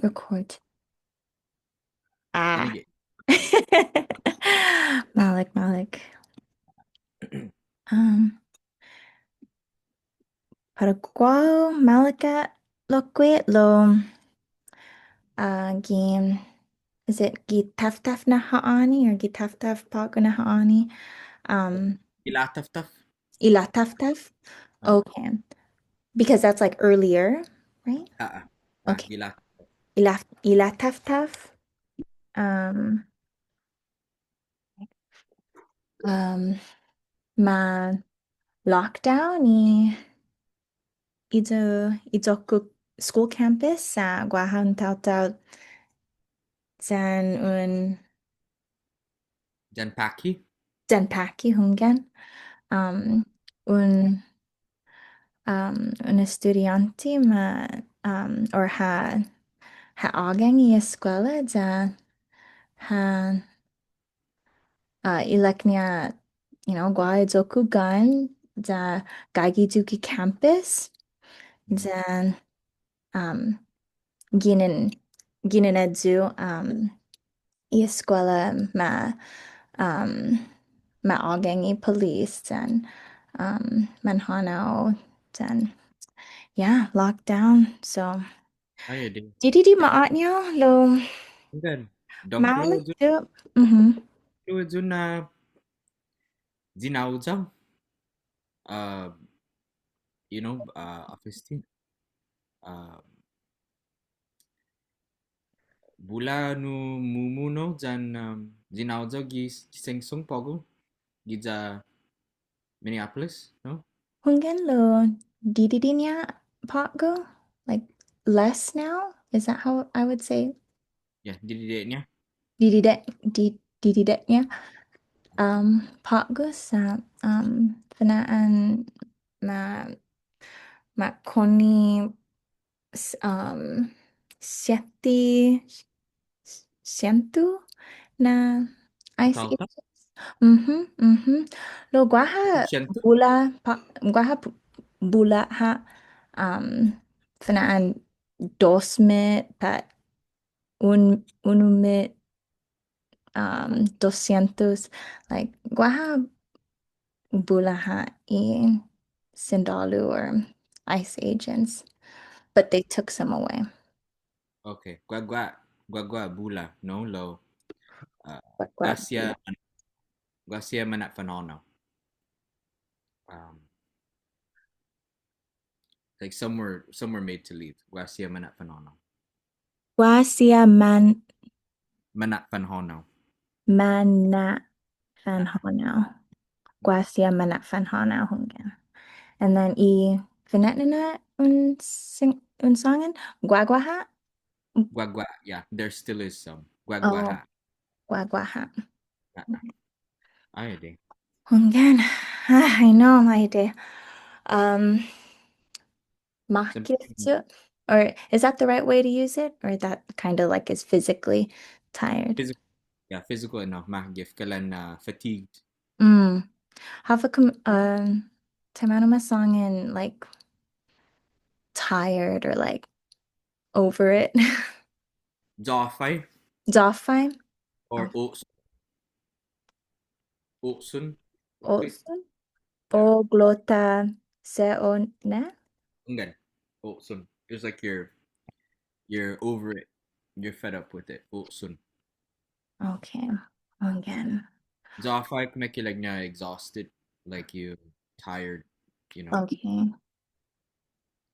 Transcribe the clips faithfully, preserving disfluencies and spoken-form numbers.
Record. Ah. Maolek, maolek. Um, para guåhu, maolek lokkue' lao, uh, gi, is it gi taftaf na ha'åni or gi taftaf på'go na ha'åni? Um, gi lataftaf. I lataftaf? Ah. Okay. Because that's, like, earlier, right? Ah, ah. Ah, okay. Gi la- I la-, i lataftaf. Um, um, ma lockdown i, i iyo-, i iyo-ku school campus, sa' guaha un taotao yan un yan paki? Yan paki, hunggan. Um, un, um, un estudiånte ma, um, or ha, ha ågang i eskuela ya ha, uh, ilek-ña, you know, guaha iyo-ku gun ya gaige yu' gi campus. Yan um, ginen, ginen ayu, um, i eskuela ma, um, ma ågang i polis yan, um, manhånao yan, yeah, lockdown. So, ai adai. Didide' ma'å'ñao lao. Hunggan. Dångkolo ayu. Mhm. Dångkolo ayu na yinaoyao. Uh, you know, uh, office team. Um, bula nu mumu no yan, um, yinaoyao gi, gi sengsong på'go giya Minneapolis, no? Hunggan lao didide'-ña på'go, like, less now? Is that how I would say? Yeah, didide'-ña. Didide', di-, didide'-ña. Um, på'go sa', um, fana'an ma, ma konne' s-, um, siette siento na ice agents. Mhm, mhm. Lao guaha bula, pa-, guaha bu-, bula ha', um, fana'an dos mit pat un, unu mit, um, dos sientos, like, guaha bula ha' i sindalu or ice agents, but they took some away. Okay, guaguaha, guaguaha bula, no, lao, uh, guaguaha bula. Guaha siha man-, guaha siha mana'fanhånao. Um, like, some were, some were made to leave. Guaha siha mana'fanhånao. Guaha siha man-, mana'fanhånao. Mana'fanhånao. Guaha siha mana'fanhånao, hunggan. And then i fine'nana un sing-, un sångan, guaguaha? Guaguaha, yeah, there still is some. Oh. Guaguaha. Guaguaha. Ah, ah. Ai adai. Hunggan. Ah, I know, ai adai. Um, Mahgiftu', or is that the right way to use it? Or that kind of, like, is physically tired? Physi-, yeah, physical enough, mahgiftu', kalan, uh, fatigued. Mm. Håfa kum-, um, taimanu ma sångan, like, tired or, like, over it? Yafai. Yafai? Or, oh, Otson. Otson? Yeah. O glota se o ne? Hunggan. Otson. It's like you're, you're over it. You're fed up with it. Otson. Okay. Hunggan. Yafai, kumeke'ilek-ña exhausted, like you tired, you know. Okay.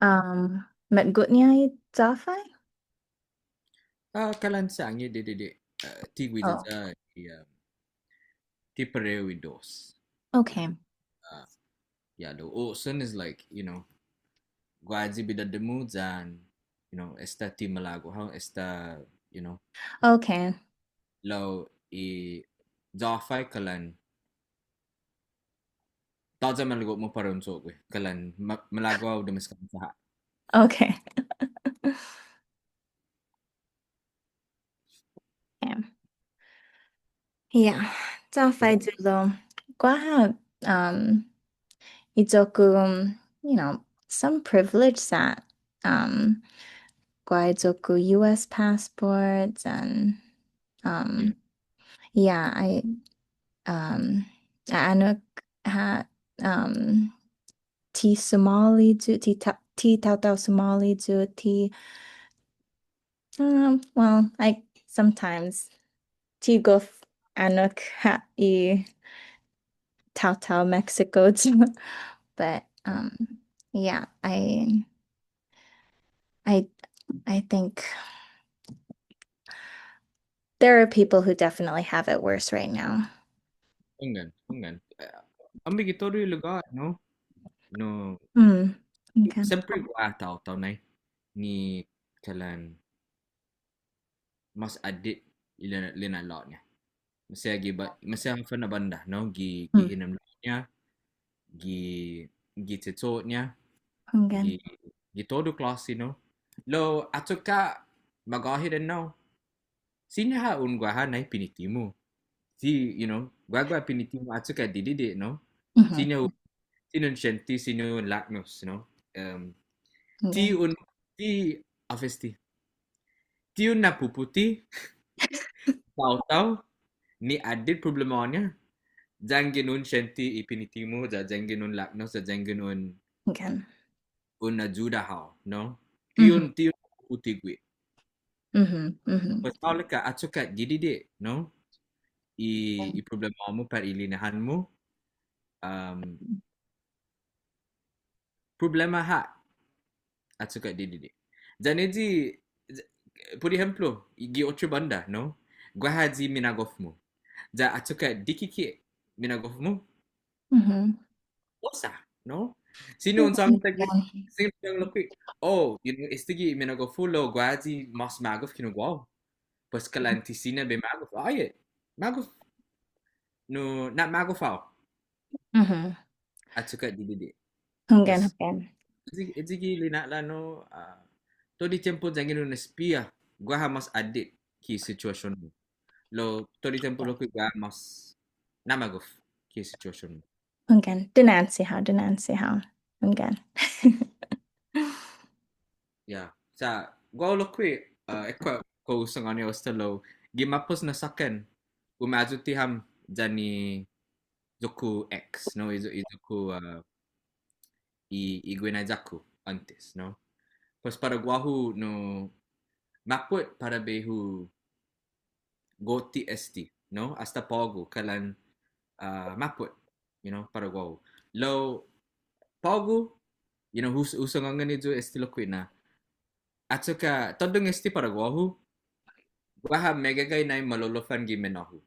Um, metgot-ña i yafai? Ah, kalan siha, didide', ah, ti guiya, oh, ya, i, um, ti parehu i dos. Okay. Ah, ya, lao otson is like, you know, guaha i bidadå-mu yan, you know, esta ti malago' hao, esta, you know. Okay. Lao i yafai kalan tåya' malago'-mu para un cho'gue. Kalan ma-, malago' hao, dumeskånsa ha'. Okay. Okay. Yeah. Yafai yu' lao guaha, um, i iyo-ku, um, you know, some privilege sa', um, guaha iyo-ku U S passport and, um, yeah, I, um, a-, annok ha', um, ti Somali yu', ti ta-, ti taotao Somali yu', ti, um, well, I, sometimes ti gof annok ha' i taotao Mexico yu'. But, um, yeah, I, I, I think there are people who definitely have it worse right now. Hunggan, hunggan. Eh, åmbi gi todu i lugåt, no? No. Mm. Okay. Siempre guaha taotao nai ni kalan mas atdet i lina-, lina'la'-ña. Maseha gi ba-, maseha håfa na bånda, no? Gi, gi hinanao-ña, gi, gi che'cho'-ña, gi, gi todu klåsi, no? Lao achokka' magåhet ennao. Siña ha' un guaha nai piniti-mu. Si, you know, guaha, guaha piniti-mu achokka' didide', no? Siña u-, siña un siente, siña un laknos, no? Um, ti un, ti, håfa esti. Ti un na'puputi taotao ni atdet problemå-ña. Yanggen un siente i piniti-mu, ya yanggen un laknos, ya yanggen un, un ayuda hao, no? Ti un, ti un na'puputi gui'. Pues maolek ha' achokka' didide', no? I, i problemå-mu pat i lina'la'-mu. Um, problema ha'. Achokka' didide'. Ya ni i, por ehemplo, gi otro bånda, no? Guaha i minagof-mu. Ya achokka' dikike' minagof-mu. Osa, no? Siña un sångan, siña un sångan lokkue', oh, you know, estague' i minagof-hu lao guaha i mas magof kinu guåhu. Pues kalan ti siña bai magof. Ai, magof. No, na'magof hao. Achokka' didide'. Hunggan, hunggan. Estague', estague' lina'la', no, ah, todu i tiempo yanggen un espia guaha mas atdet ki situation-mu. Lao todu i tiempo lokkue' guaha mas na'magof ki situation-mu. Hunggan, dinanche hao, dinanche hao. Hunggan. Ya, sa' guåhu lokkue', uh, ekua' kao hu sangåni hao esta lao, gi ma'pos na såkkan, umayute' ham yan i iyo-ku ex, no, i iyo-, i iyo-ku, uh, i, i guinaiya-ku åntes, no. Pues para guåhu no mappot para bai hu go'te este, no? Asta på'go, kalan, ah, mappot, you know, para guåhu. Lao på'go, you know, hu s-, hu sangångani yu' este lokkue' na. Achokka' tåddong este para guåhu, guaha meggagai nai malolofan gi me'nå-hu.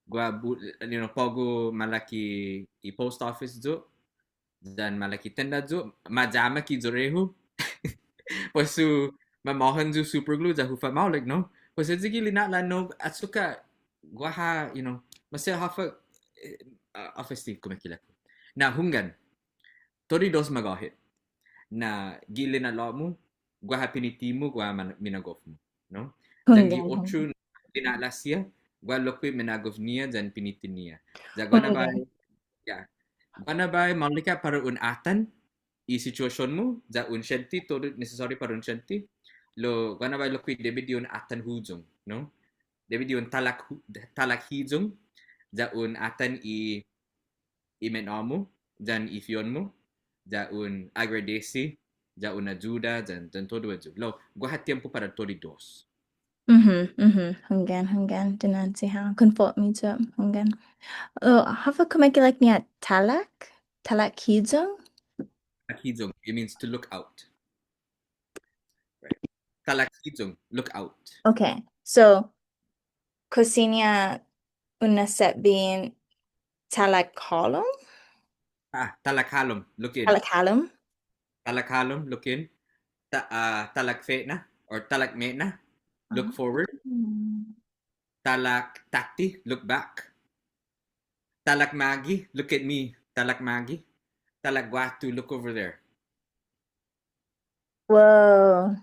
Guaha bu-, you know, på'go malak i post office yu', yan malak i tenda yu', mayamak i yore-hu. Pues hu mamåhan yu' super glue ya hu fa'maolek, no? Pues estague' lina'la', no, achokka' guaha, you know, maseha håfa, eh, ah, håfa este kumeke'ilek-hu. Na hunggan, todu i dos magåhet. Na gi lina'la'-mu, guaha piniti-mu, guaha man-, minagof-mu, no? Yan gi otro lina'la' siha, guaha lokkue' minagof-ñiha yan piniti-ñiha. Ya guaha na biahi, ya. Guaha na biahi maolek ha' para un atan i situation-mu, ya un siente todu i nisisåriu para un siente. Lao guaha na biahi lokkue' debi di un atan huyong, no? Debi di un talak hu-, talak hiyong, ya un atan i i me'nå-mu, yan i fi'on-mu, ya un agradesi, ya un ayuda, yan, yan todu ayu. Lao, guaha tiempo para todu i dos. Mhm, mhm. Hunggan, hunggan. Dinanche hao. Konfotme yu'. Hunggan. Oh, håfa kumeke'ilek-ña talak? Talak hiyong? Talak hiyong. It means to look out. Right. Talak hiyong, look out. Okay. So, kao siña un na'setbe talak hålom? Ah, talak hålom, look in. Talak hålom? Talak hålom, look in. Ta-, ah, talak fetna, or talak me'na, look forward. Mm. Talak tåtte, look back. Talak mågi, look at me. Talak mågi. Talak guatu, look over there. Wow.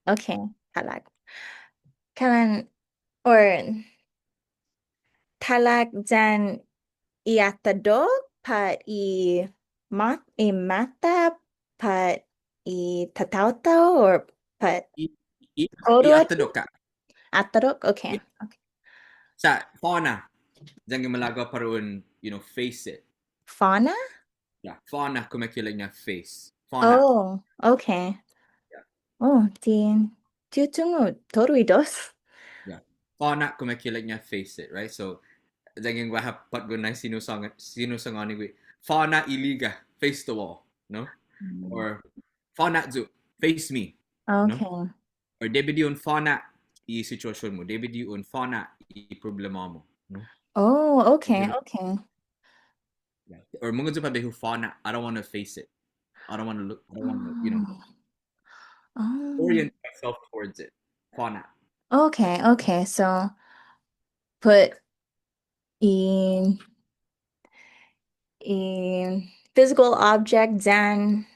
Okay, talak. Kalan, or talak yan i atadok, pat i mat-, i mata, pat i tataotao, or But i, i, i åtadok ha'. Åtadok? Okay. Okay. Sa' fana'. Yanggen malago' para un, you know, face it. Fana'? Yeah, fana' kumeke'ilek-ña face. Fana'. Oh, okay. Yeah. Oh, ti, ti hu tungo' todu i dos. Yeah. Fana' kumeke'ilek-ña face it, right? So, yanggen guaha påtgon nai siña un sångan, siña un sångan i gui', fana' iliga, face the wall, no? Mm. Or fana' yu', face me, no? Okay. Or debi di un fana' i situation-mu, debi di un fana' i problema-mu, no? Oh, okay, okay. Yeah. Or mungnga yu' para bai hu fana', I don't wanna face it. I don't wanna look, I don't wanna, you know, orient myself towards it. Fana'. Okay, okay. So put in, in physical object, then,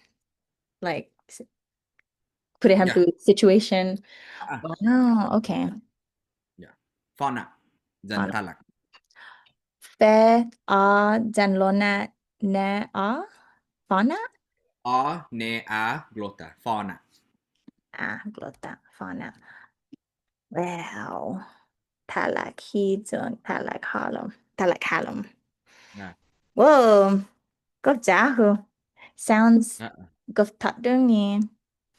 like, s-, put example, situation. Ah. Wow, okay. Yeah. Fana'. Then fana'. Talak. Fe, a, then lona, ne, a. Fana'? A, ne, a, glota. Fana'. A, glota. Fana'. Wow. Talak hiyong, talak hålom, talak hålom. Yeah. Wow. Gof ya-hu. Sounds, uh-uh, gof tåddong i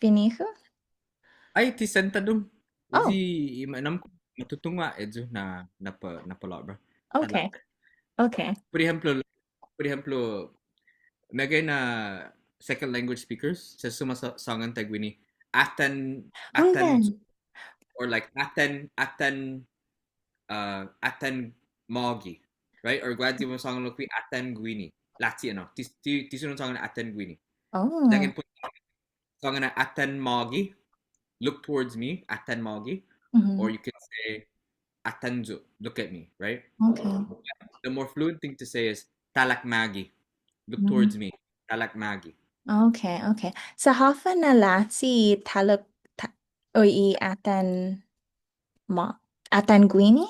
fino'-hu. Ai, ti sen tåddong. Oh. Di i ma-, nam-, matutungo' ha' eyu na, na pa-, na palåbra. Okay. Talak. Okay. Por ehemplo, por ehemplo, meggai na second language speakers, sesso ma sa-, sångan taiguini, atan, atan, or like, atan, atan, uh, atan mågi, right? Or guaha ma sångan lokkue', atan guini. Lachi, no? Ti, ti, ti siña un sångan atan guini. Oh. Yanggen put sångan na atan mågi, look towards me, atan mågi, mm-hmm, or you can say, atan yu', look at me, right? Okay. The more fluent thing to say is, talak mågi, look, mm, towards me, talak mågi. Okay, okay. Sa' håfa na lachi talak, ta-, o i atan ma-, atan guini?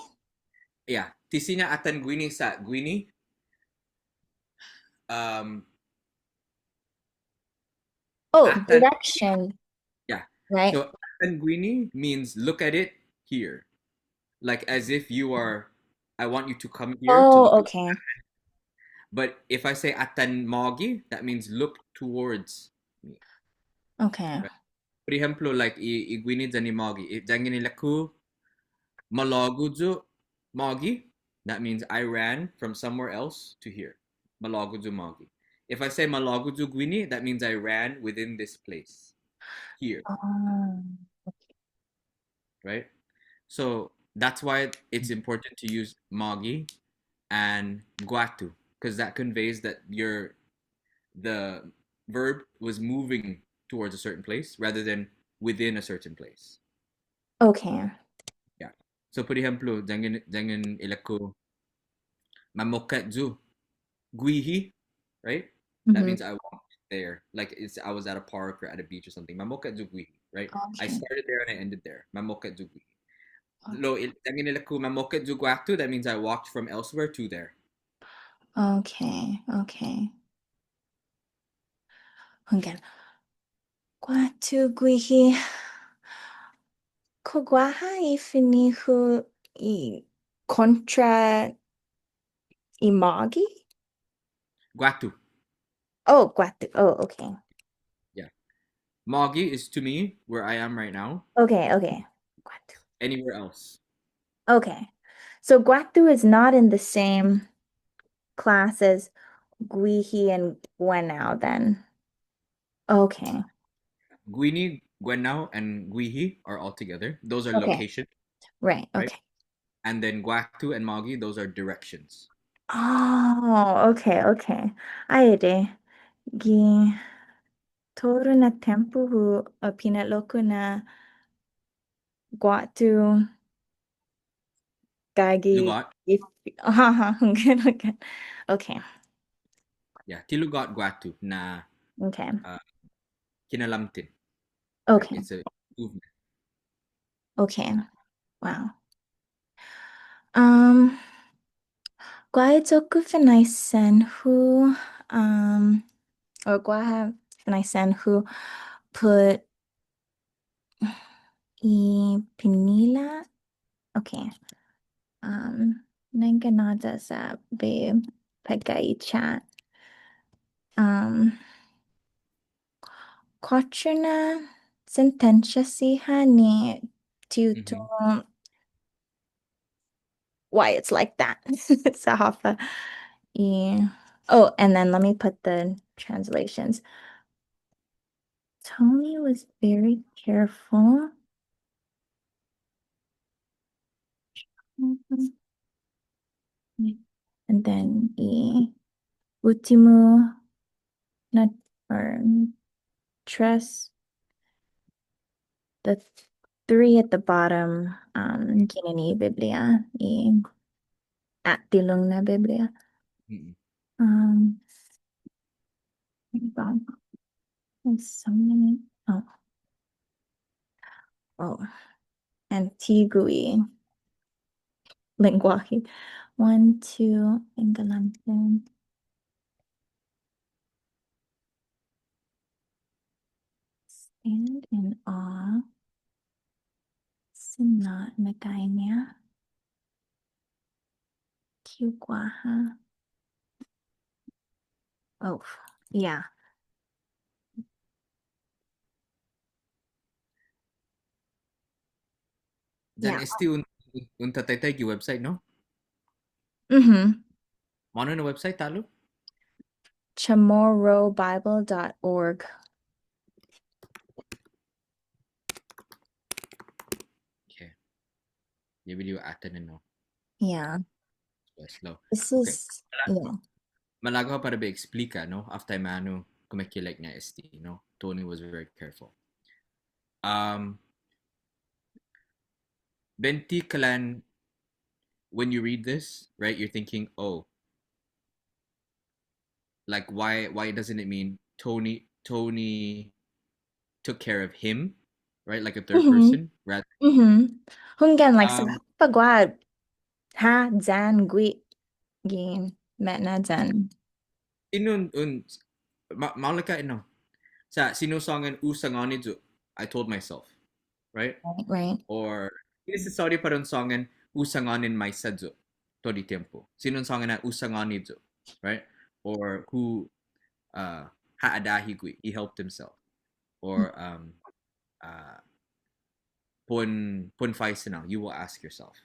Yeah, ti siña atan guini sa' guini. Um, oh, atan, direction. Yeah. Right. So, atan guini means look at it here. Like, as if you are, I want you to come here to look at it. Oh, okay. But if I say atan mågi, that means look towards me. Okay. Right? Por ehemplo, like, i, i guini yan i mågi. I, yanggen ilek-hu, malågu yu' mågi, that means I ran from somewhere else to here. Malågu yu' mågi. If I say malågu yu' guini, that means I ran within this place. Here. Ah, okay. Right? So that's why it's important to use mågi and guatu, 'cause that conveys that you're, the verb was moving towards a certain place rather than within a certain place. Okay. Yeah. So, por ehemplo, yanggen, yanggen ilek-hu, mamokkat yu' guihi, right? That, mm-hmm, means I walked there. Like, it's, I was at a park or at a beach or something. Mamokkat yu' guihi, right? Okay. I started there and I ended there. Mamokkat yu' guihi. Okay. Lao, il-, yanggen ilek-hu mamokkat yu' guatu, that means I walked from elsewhere to there. Okay, okay. Hunggan. Guatu guihi. Kao guaha i fino'-hu i kontra i mågi? Guatu. Oh, guatu. Oh, okay. Yeah. Mågi is to me where I am right now. Okay, okay. Guatu. Anywhere else. Okay. So guatu is not in the same class as guihi and guenao then. Okay. Guini, guenao, and guihi are all together. Those are, okay, location. Right, right? Okay. And then guatu and mågi, those are directions. Oh, okay, okay. Ai adai. Gi todu na tiempo hu, uh, pinalu'lo' na guatu gaige. Lugåt? If, aha, hunggan, hunggan. Okay. Yeah, ti lugåt guatu na, okay, uh, kinalamten. Okay. It's a movement. Okay. Wow. Um, guaha iyo-ku finaisen hu, um, or guaha finaisen hu put i pinila'. Okay. Um, nangga nai sa' bai pega i chat. Um, kuåttro na sentensia siha ni ti hu tungo' why it's like that. Sa' håfa. Yeah. Oh, and then let me put the translations. Tony was very careful. And then i uttimo na, or tres, the th-, three at the bottom, um, ginen i Biblia, i atilong na Biblia. Mm-mm. Um, hold on. There's so many. Oh. Oh. Antigue lengguahe. One, two, and galante. Stand in awe. Siña na guaha. Ti hu guaha. Oh, yeah. Yan esti un, un, un tataitai gi website, no? Mm-hmm. Månu na website ta'lo? Chamorrobible dot org. Okay. Ya bai hu atan, no? Yeah. Slow. This is, yeah. Malago' para bai explica, no? Håfa taimanu kumeke'ilek-ña esti, no? Tony was very careful. Um, buente kalan, when you read this, right, you're thinking, "Oh, like, why, why doesn't it mean Tony, Tony took care of him, right? Like a third person, rather." Mm-hmm. Hunggan, like, sa' på'go ha' yan gui' gi me'na yan. Siña un, un, ma-, maolek ha', no. Sa' siña un sångan hu sangåni yu', I told myself, right? Right, right. Or, ti nesesåriu para un sångan hu sangåni maisa yu' todu i tiempo. Siña un sångan na hu sangåni yu', right? Or hu, uh, ha adahi gui', he helped himself. Or, um, uh, pon, pon faisen hågu, you will ask yourself.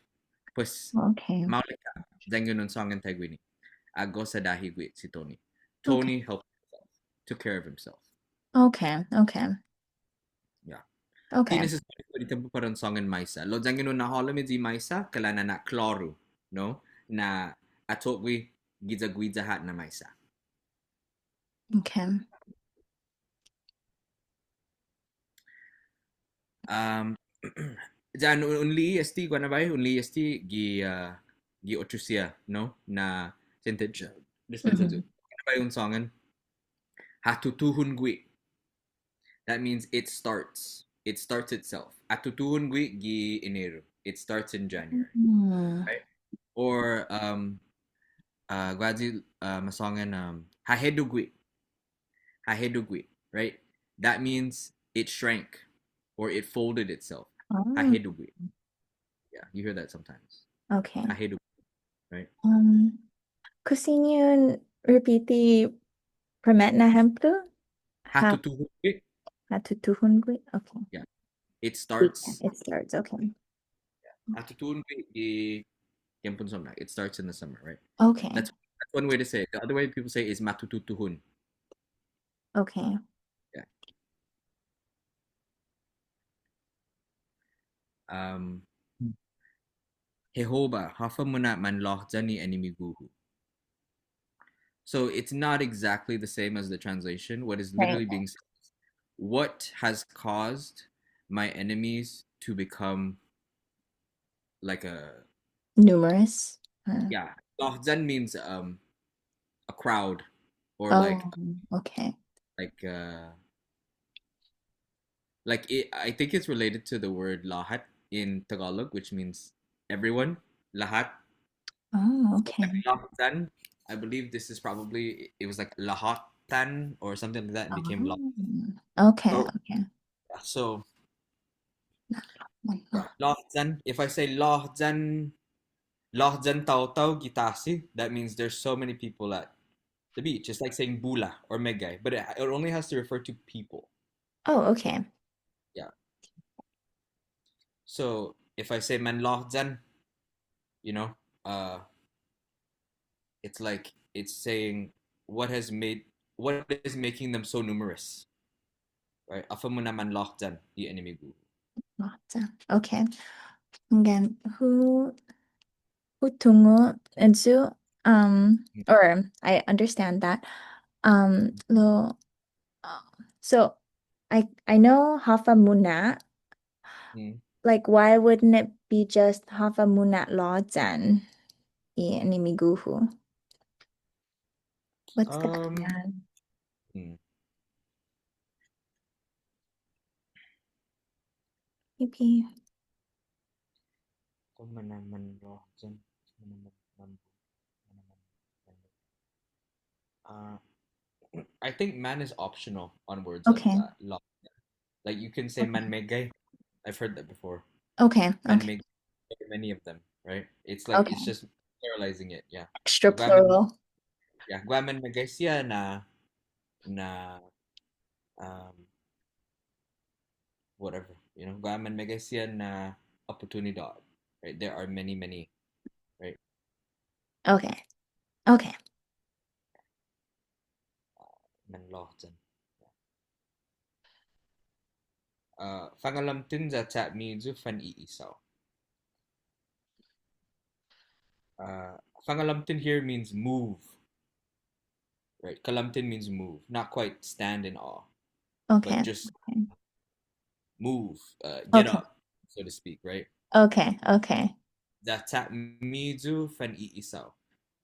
Pues, okay. Maolek ha', yanggen un sångan taiguini. Ha gosa adahi gui' si Tony. Tony helped himself, took care of himself. Okay, okay. Yeah. Okay. Ti nesesåriu todu i tiempo para un sångan maisa. Lao yanggen un na'hålom i maisa, kalan na'klåru, no? Na ha cho'gue giya guiya ha' na maisa. Okay. Um, yan un, un li'e' esti guaha na biahi, un li'e' esti gi, uh, gi otro siha, no? Na sentence. Dispensa yu'. Guaha na biahi un sångan. Ha tutuhon gui'. That means it starts. It starts itself. Ha tutuhon gui' gi Eneru. It starts in January. Mm. Right? Or, um, uh, guaha, uh, masångan, um, ha hedu gui'. Ha hedu gui', right? That means it shrank or it folded itself. Ah. Ha hedu gui'. Yeah, you hear that sometimes. Okay. Ha hedu, right? Um, kao siña un ripiti primet na ehemplo? Ha tutuhon gui'. Ha tutuhon gui'? Okay. Yeah. It starts. It starts, okay. Yeah. Ha tutuhon gui' i tiempon somnak. It starts in the summer, right? Okay. That's, that's one way to say it. The other way people say is ma tututuhon. Okay. Yeah. Um, Jehoba, håfa muna'manlåhyan i enemigu-hu. So it's not exactly the same as the translation. What is literally being said is, what has caused my enemies to become like a numerous? Uh. Yeah. Lahyan means, um, a crowd or, like, okay, like, uh, like, it, I think it's related to the word lahat in Tagalog, which means everyone. Lahat. Oh, okay. Like, lahyan, I believe this is probably, it was like lahatan or something like that and became lahat. Oh, okay, okay. So, Manlåhyan. If I say lahyan, lahyan taotao gi tasi, that means there's so many people at the beach. It's like saying bula or meggai, but it, it only has to refer to people. Oh, okay. Yeah. So if I say manlåhyan, you know, uh, it's like, it's saying what has made, what is making them so numerous, right? Håfa muna' manlåhyan i enemigu. Lahyan. Okay. Again, hu, hu tungo' enao, um, or I understand that. Um, lo, uh, so I, I know håfa muna'. Mm. Like, why wouldn't it be just håfa muna' lahyan i enemigu-hu? What's the Um, command? Hmm. Maybe. Kung manaman lo, jan, manaman, manaman, manaman. Uh, I think man is optional on words like Okay. that. Lo-, like, you can say Okay. manmeggai. I've heard that before. Okay, okay. Manmeggai. There are many of them, right? It's like, it's Okay. just pluralizing it, yeah. Extra Guaha man-, plural. yeah, guaha manmeggai siha na, na, um, whatever, you know, guaha manmeggai siha na oportunidåt, right? There are many, many, right? Okay. Okay. Manlåhyan. Uh, fangalamten ya cha'-miyu fan i isao. Uh, fangalamten here means move. Right? Kalamten means move. Not quite stand in awe. Okay. But just Okay. move. Uh, get Okay. up, so to speak, right? Okay. Okay. Ya cha'-miyu fan i isao.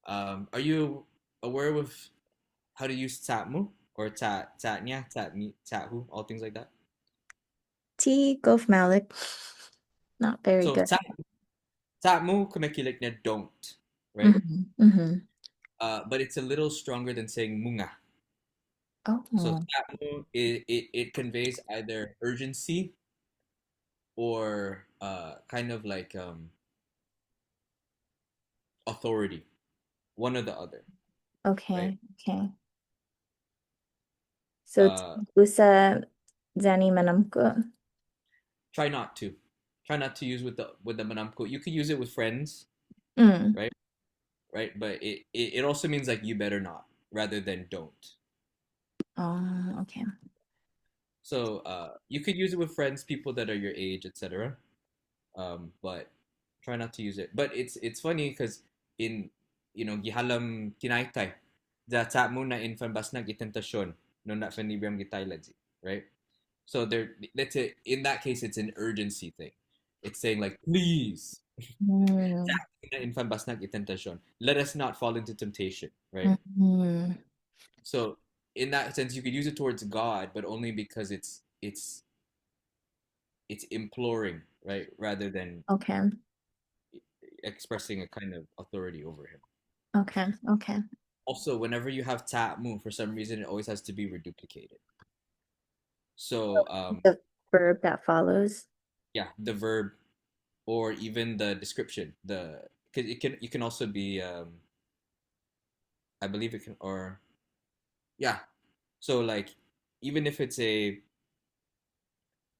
Um, are you aware with how to use cha'-mu or cha', cha'-ña, cha'-mi, cha'-hu, all things like that? Ti gof maolek. Not very So good. cha', cha'-mu kumekeilek-ña don't, right? Mm-hmm. Mm-hmm. Uh, but it's a little stronger than saying mungnga. Oh. So cha'-mu, it, it, it conveys either urgency or, uh, kind of like, um, authority, one or the other, right? Okay. Okay. So Uh, usa yan i manåmko'. Try not to. Try not to use with the, with the manåmko'. You could use it with friends, Mm. Right? But it, it, it also means, like, "You better not," rather than "Don't." Oh, okay. So, uh, you could use it with friends, people that are your age, et cetera. Um, but try not to use it. But it's, it's funny 'cause in, you know, gi halom tinaitai, ya cha'-mu na in fanbasnak i tentasion, no, na fanlibre ham gi tailayi, right? So there, let's say, in that case, it's an urgency thing. It's saying, like, "Please, Mm. cha'-mu na in fanbasnak i tentasion. Let us not fall into temptation," right? Mm-hmm. So in that sense, you could use it towards God, but only because it's, it's, it's imploring, right? Rather than Okay. expressing a kind of authority over him. Okay. Okay. Also, whenever you have cha'-mu, for some reason, it always has to be reduplicated. So, um, The verb that follows. Yeah, the verb, or even the description. The, 'cause it can, it can also be, um, I believe it can, or, yeah. So, like, even if it's a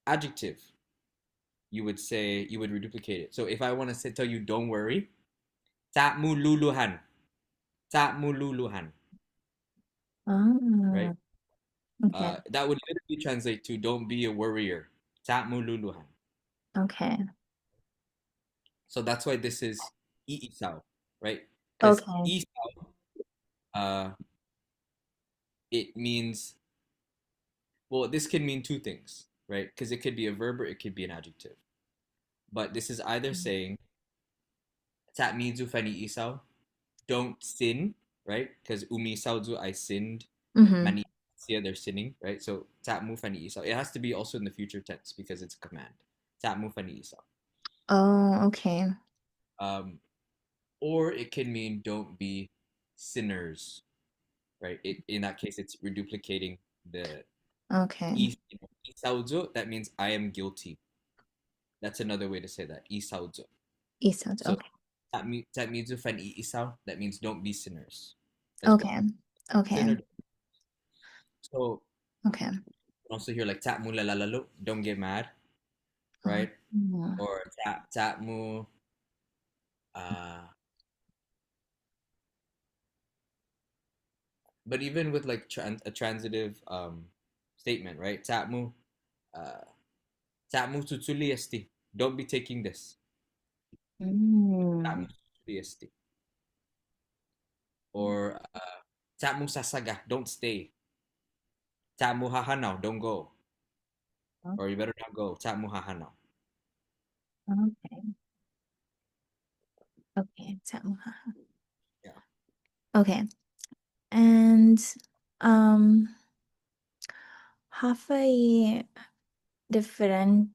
adjective, you would say, you would reduplicate it. So if I wanna say, tell you, "Don't worry," "Cha'-mu luluhan." "Cha'-mu luluhan." Ah. Right? Okay. Uh, that would literally translate to, "Don't be a worrier." "Cha'-mu luluhan." Okay. So that's why this is i isao, right? 'Cause Okay. isao, uh, it means, well, this can mean two things, right? 'Cause it could be a verb or it could be an adjective. But this is either Mm. saying, "Cha'-miyu fan i isao," "Don't sin," right? 'Cause "Umisao yu'," I sinned. Mm-hmm. "Man i isao siha," they're sinning, right? So "Cha'-mu fan i isao." It has to be also in the future tense because it's a command. "Cha'-mu fan i isao." Oh, okay. Um, or it can mean "Don't be sinners," right? It, in that case, it's reduplicating the Okay. i-, "Isao yu'," that means "I am guilty." that's another way to say that. I saoyo'. I saoyo', So, okay. Ta'mi-, ta'miyu fan i isao, that means don't be sinners as well. Okay. Okay. Sinner. So, Okay. you can also hear, like, ta'mu lalålo', don't get mad, Oh, right? yeah. Or ta-, ta'mu, uh, but even with, like, tran-, a transitive, um, statement, right? Ta'mu, uh, ta'mu chuchule' este. Don't be taking this. Mm. Ta'mu chuchule' este. Or, uh, ta'mu sasaga, don't stay. Ta'mu hahanao, don't go. Oh. Or you better not go. Ta'mu hahanao. Okay. Okay, ta'mu hahanao. Yeah. Okay. And, um, håfa i different,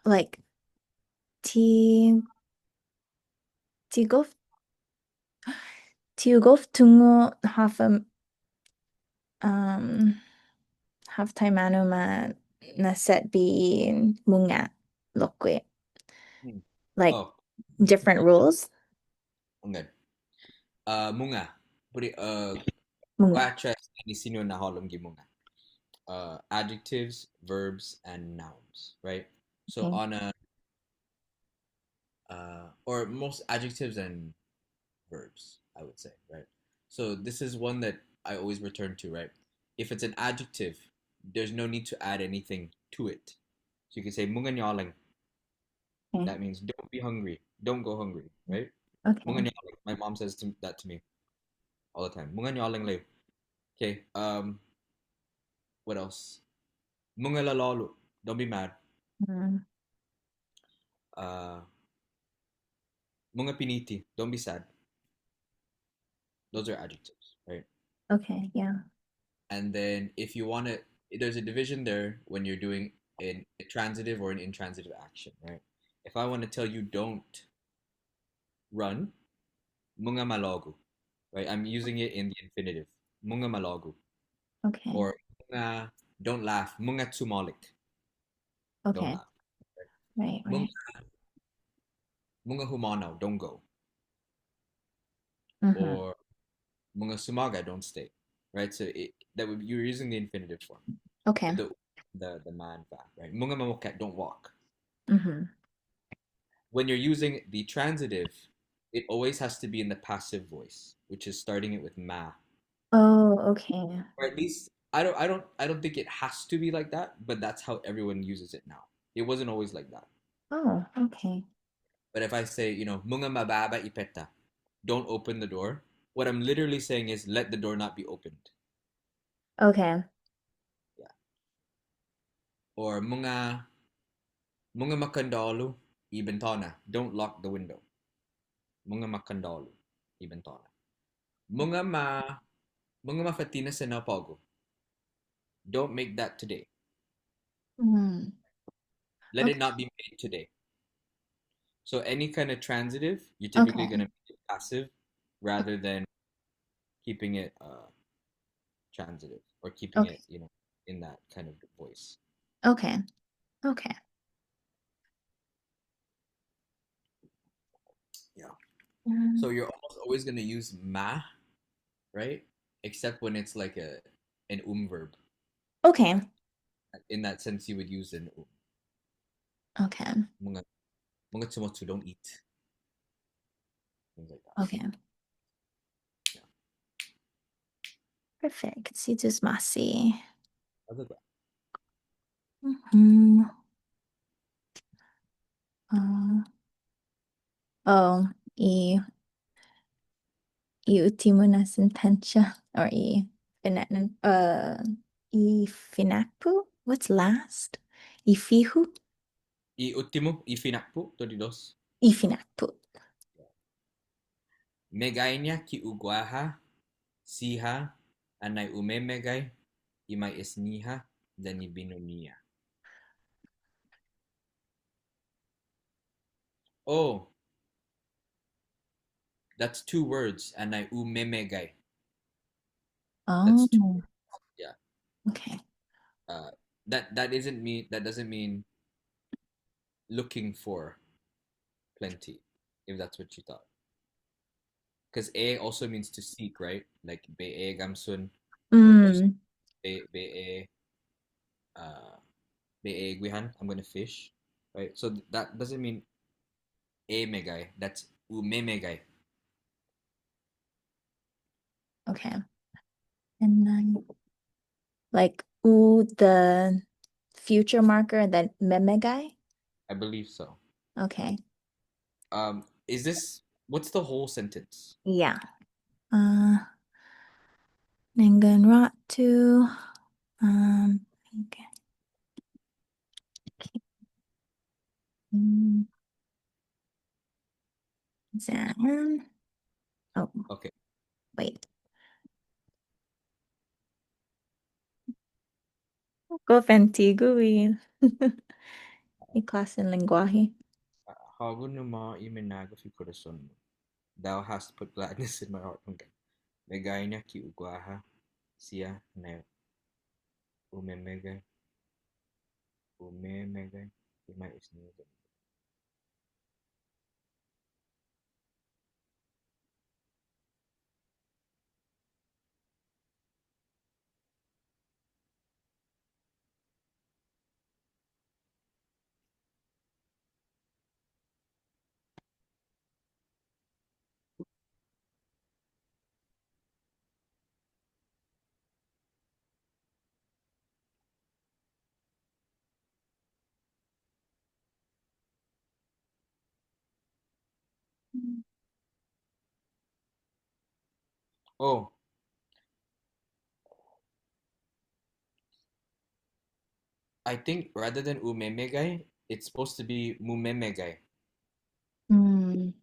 like, ti, ti gof, ti gof tungo' håfa, um, håfa taimanu ma na'setbi mungnga lokkue'. Hmm. Like, Oh, different rules? Okay. Uh, mungnga. Put it, uh, Mungnga. Guaha tres na siña na hålom gi mungnga. Uh, adjectives, verbs, and nouns, right? So Okay. On a, uh, or most adjectives and verbs, I would say, right? So this is one that I always return to, right? If it's an adjective, there's no need to add anything to it. So you can say, "Mungnga ñålang." Okay. That means don't be hungry. Don't go hungry, right? Okay. "Mungnga ñålang." My mom says to, that to me all the time. "Mungnga ñålang lao." Okay. Um, what else? "Mungnga lalålo'." Don't be mad. Mm. Uh, "Mungnga piniti." Don't be sad. Those are adjectives, right? Okay, yeah. And then if you want to, there's a division there when you're doing an, a transitive or an intransitive action, right? If I want to tell you don't run, "Mungnga malågu," right? I'm using it in the infinitive. "Mungnga malågu." Okay. Or, "Mungnga, don't laugh. Mungnga chumålek." Don't Okay. Laugh. Right, right. "Mungnga, mungnga humånao, don't go." Mm-hmm. Or "Mungnga sumåga, don't stay." Right? So it, that would, you're using the infinitive form. Okay. The, the, the ma and fa, right? "Mungnga mamokkat, don't walk." Mm-hmm. When you're using the transitive, it always has to be in the passive voice, which is starting it with ma. Oh, okay. Or at least, I don't, I don't, I don't think it has to be like that, but that's how everyone uses it now. It wasn't always like that. Oh, okay. But if I say, you know, "Mungnga mababa i petta," don't open the door, what I'm literally saying is, "Let the door not be opened." Okay. Or "Mungnga, mungnga makandålu i bentåna." Don't lock the window. "Mungnga makandålu i bentåna." "Mungnga ma, mungnga mafa'tinas enao på'go." Don't make that today. Mm. Let it Okay. Not be made today. So any kind of transitive, you're typically Okay. Gonna make it passive rather than keeping it, uh, transitive or keeping Okay. it, you know, in that kind of voice. Okay. Okay. Yeah. Mm. So you're almost always gonna use ma, right? Except when it's like a, an um verb. Okay. In that sense, you would use an um. Okay. Mungnga, mungnga chumocho, don't eat. Things like that. Okay. Yeah. Perfect. Si Yu'os ma'åse'. That's okay. Mhm. Uh, oh, i, i uttimo na sentensia, or i fina-, uh, i finakpo'? What's last? I fihu? I uttimo, i finakpo', todu i dos. I finakpo'. Megaiña ki u guaha siha anai umemegai i mai'es-ñiha yan i binu-ñiha. Oh. That's two words, anai umemegai. That's two Oh. words. Yeah. Okay. Uh, that, that isn't mean, that doesn't mean looking for plenty, if that's what you thought. 'Cause e also means to seek, right? Like, bai e'e gamson, or bai, mm, bai, bai e'e, uh, bai e'e guihan, I'm gonna fish, right? So th-, that doesn't mean e meggai. That's umemegai. Okay. And then, like, u, the future marker, and then memegai? I believe so. Okay. Um, is this, what's the whole sentence? Yeah. Uh, nangga råtu, um, okay. Okay. Mm. Then, oh. Okay. Wait. Gof antigu i, i klåsen lengguåhi. Hågu numa'i minagof i korason-mu. Thou hast put gladness in my heart. Okay. Meggaiña ki u guaha siha annai umemeggai. Umemeggai i mai'es-ñiha. Oh. I think rather than umemeggai, it's supposed to be mumemeggai. Mm.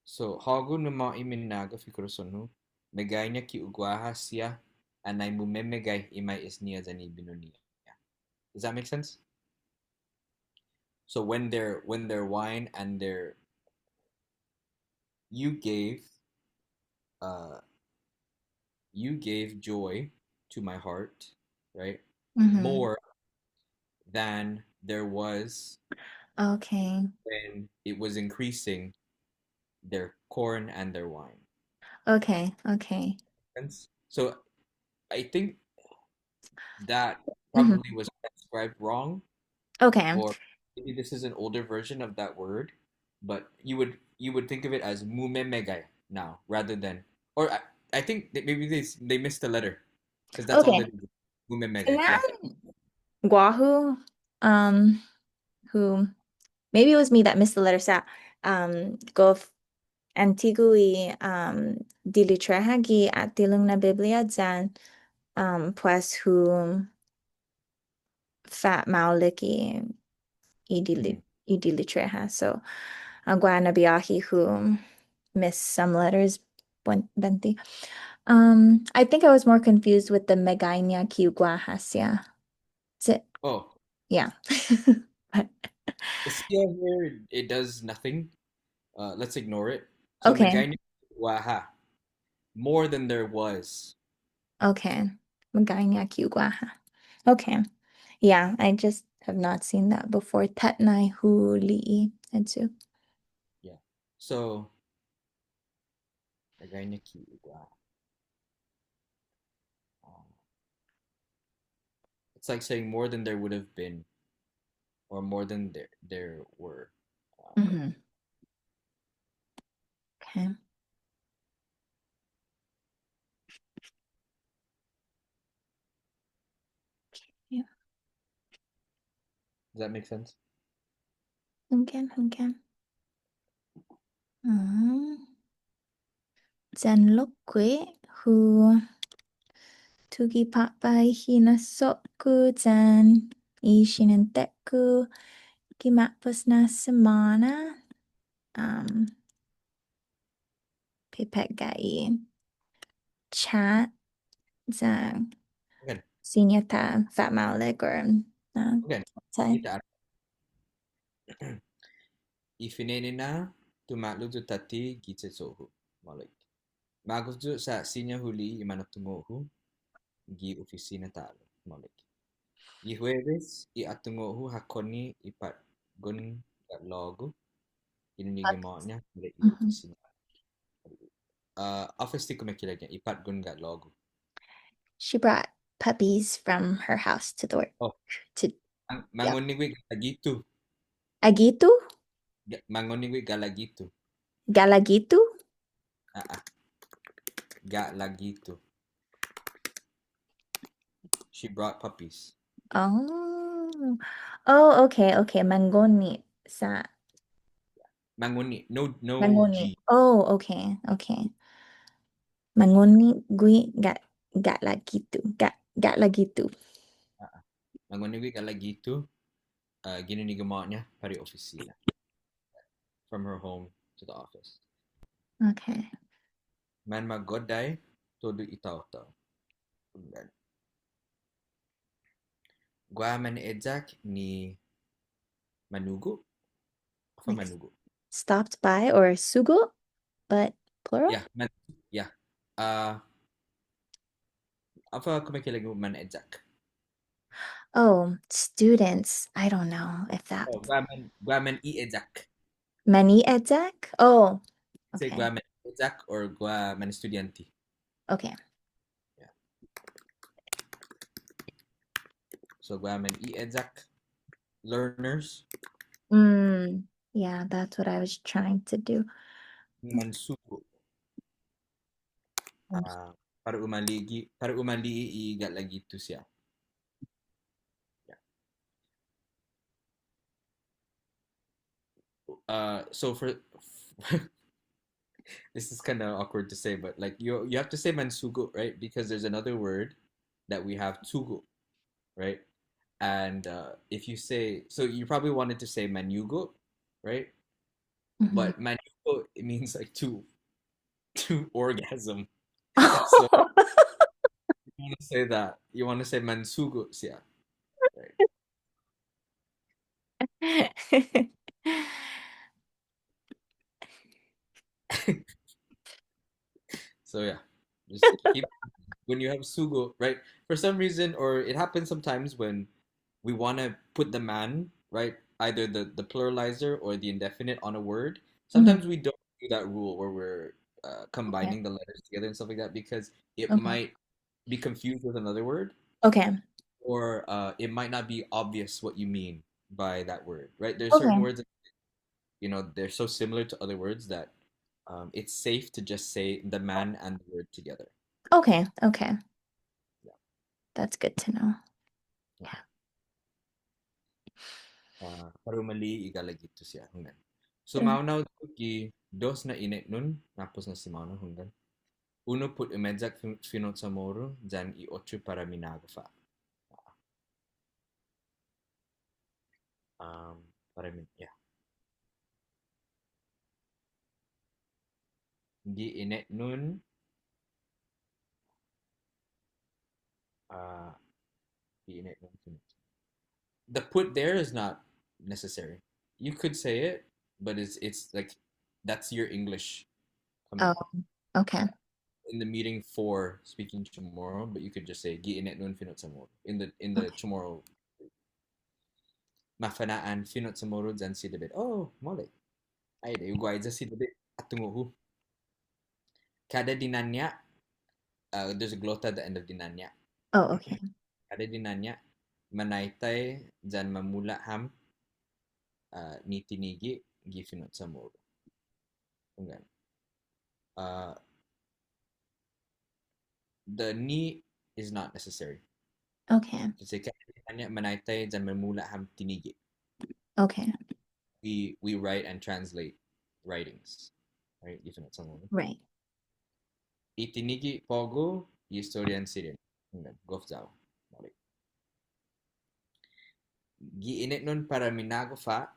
So, hågu numa'i minagof i korason-hu, meggaiña ki u guaha siha annai mumemeggai i mai'es-ñiha yan i binu-ñiha. Does that make sense? So when their, when their wine and their, you gave, uh, you gave joy to my heart, right? Mm-hmm. More than there was, okay, when it was increasing their corn and their wine. Okay, okay. Sense? So I think that, mm-hmm, probably was transcribed wrong. Okay. Or maybe this is an older version of that word, but you would, you would think of it as mumemeggai now rather than, or I, I think that maybe they s-, they missed the letter, 'cause that's all, okay, it is. Mumemeggai. Yeah. Guåhu, um, who, maybe it was me that missed the letter sa', um, gof antigu i, um, dilitreha gi atilong na Biblia yan, um, pues hu fa'maolek i, i dili-, mm, i dilitreha. So, uh, guaha na biahi hu miss some letters buen-, buente. Um, I think I was more confused with the meggaiña ki u guaha siha. Is it? Oh. Yeah. But the siha here, it does nothing. Uh, let's ignore it. So, okay. Meggaiña ki u guaha. More than there was. Okay. Meggaiña ki u guaha. Okay. Yeah, I just have not seen that before. Tåtnai hu li'e', I'd say. Yeah. So, meggaiña ki u guaha. Um, it's like saying more than there would have been, or more than there, there were. Um, mm-hmm. Okay. Okay. Does that make sense? Hunggan, hunggan. Mm. Yan lokkue' hu tuge' påpa' i hinasso-ku yan i siniente-ku gi ma'pos na simåna. Um, bai pega i chat yan, okay, siña ta fa'maolek or, uh, okay, ta. I fine'nina, tumålo' yu' tåtte gi che'cho'-hu, maolek. Magof yu' sa' siña hu li'e' i manatungo'-hu gi ofisina ta'lo, maolek. Gi Huebes i atungo'-hu ha konne' i pat påtgon ga' lågu. Ginen i gima'-ña, para i ofisina. Uh, håfa este kumekeilek-ña, i påtgon ga' lågu? She brought puppies from her house to the work. Oh. To, yeah. Mangonne' gui' galagitu. Agitu? Ga-, mangonne' gui' galagitu. Galagitu? Ah, ah. Galagitu. She brought puppies. Oh. Oh, okay, okay. Mangonne' sa'. Mangonne'. No, no Mangonne'. G. Oh, okay, okay. Mangonne' gui' ga-, galagitu. Ga-, galagitu. Ah, ah. Mangonne' gui' galagitu. Uh, ginen i gima'-ña para i ofisina. From her home to the office. Okay. Manmagodai todu i taotao. Guaha maneyak ni manugo'. Håfa manugo'? Stopped by or sugo', but plural? Yeah, man-, yeah. Uh, håfa kumekeilek-hu maneyak? Oh, students. I don't know if that Oh, guaha man-, guaha maneyak. Maneyak? Oh, okay. Say guaha maneyak or guaha manestudiånte. Okay. Yeah. So guaha maneyak learners. Mm, yeah, that's what I was trying to do. Mansugo'. Ah, para u ma li'e', para u ma li'e' i galagitu siha. Yeah. Uh, so for, this is kinda awkward to say, but, like, you, you have to say mansugo', right? Because there's another word that we have, tugo', right? And, uh, if you say, so you probably wanted to say mañugo', right? Mm-hmm. But mañugo', it means, like, to, to orgasm. So, you wanna say that. You wanna say mansugo' siha. Right. So, yeah, just keep, when you have sugo', right? For some reason, or it happens sometimes when we wanna put the man, right? Either the, the pluralizer or the indefinite on a word. Mm-hmm. Sometimes we don't do that rule where we're, uh, combining Okay. the letters together and stuff like that because it Okay. might be confused with another word. Okay. Or, uh, it might not be obvious what you mean by that word, right? There's certain Okay. words that, you know, they're so similar to other words that, um, it's safe to just say the man and the word together. Okay, okay. Yeah. That's good to know. Yeah. Yeah. Ah, para u ma li'e' i galagitu siha, hunggan. So, Mm. maonao gi dos na inetnon, na pos na si maonao, hunggan. Unu put umeyak fi-, fino' CHamoru, yan i otro para minagof ha'. Um, para mi-, yeah. Gi inetnon, uh, gi inetnon fino'. The put there is not necessary. You could say it, but it's, it's like, that's your English coming out. Oh, okay. In the meeting for speaking Chamorro, but you could just say, "Gi inetnon fino' CHamoru," in the, in the Okay. Chamorro. Mafana'an fino' CHamoru yan si David. Oh, maolek. Ai adai, hu guaiya si David, ha tungo'-hu. Kada dinanña', uh, there's a glota at the end of dinanña'. Oh, okay. Kada dinanña', manaitai yan mamula' ham, uh, ni tinige' gi fino' CHamoru. Hunggan. Uh, the ni is not necessary. Okay. To say, kada dinanña' manaitai yan mamula' ham tinige'. Okay. We, we write and translate writings, right? Gi fino' CHamoru. Right. I tinige' på'go, i estorian Sirena. Hunggan, gof ya-hu. Maolek. Gi inetnon para minagof ha',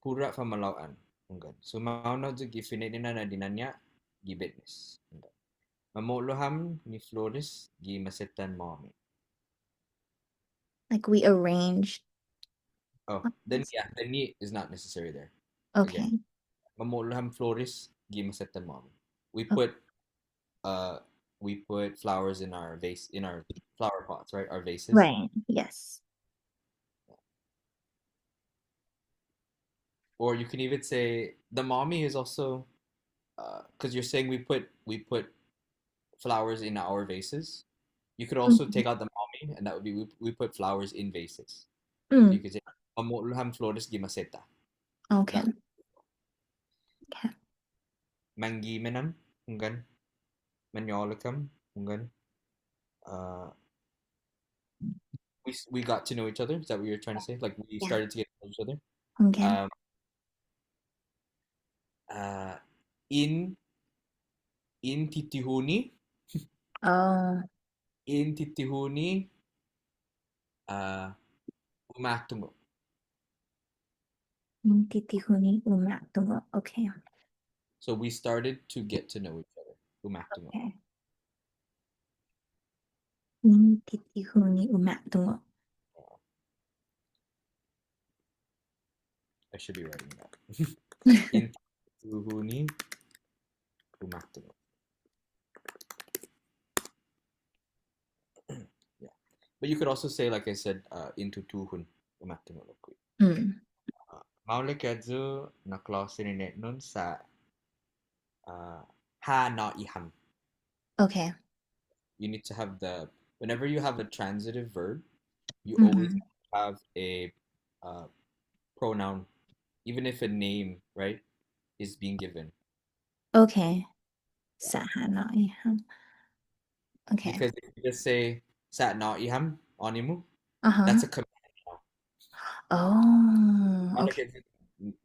puru ha' famalao'an. Hunggan. So maonao yu' gi fine'nena na dinanña', gi Betnes. Hunggan. Mamo'lo ham ni flores gi masettan-måmi. Like, we arrange. Oh, then, yeah, the ni is not necessary there. Okay. Again. Mamo'lo ham flores gi masettan-måmi. We Okay. put, uh, we put flowers in our vase, in our flower pots, right? Our vases. Right, yes. Or you can even say the måmi is also, uh, 'cause you're saying we put, we put flowers in our vases. You could also take out the måmi, and that would be we, we put flowers in vases. So you could say, "Mamo'lo ham flores gi maseta." Okay. That would be. Okay. Manggimen ham, hunggan. Mañålek ham, hunggan. Uh, we s-, we got to know each other. Is that what you're trying to say? Like, we started to get to know each other? Okay. Um, uh, in, in titihuni. Oh. In titihuni, uh, umatungo'. In titihuni umatungo'. Okay. So we started to get to know each other. Umatungo'. Okay. In titihuni umatungo'. I should be writing that. In titihuni umatungo'. Yeah. But you could also say, like I said, uh, in tutuhon umatungo' lokkue'. Mm. Uh, maolek ayu na klåsen inetnon sa', uh, ha nå'i ham. Okay. You need to have the, whenever you have a transitive verb, you always have a, uh, pronoun, even if a name, right, is being given. Okay. Sa' ha nå'i ham. Okay. Because if you just say, "Sa' nå'i ham ånimu," uh-huh, that's a command now. Oh, okay. Like,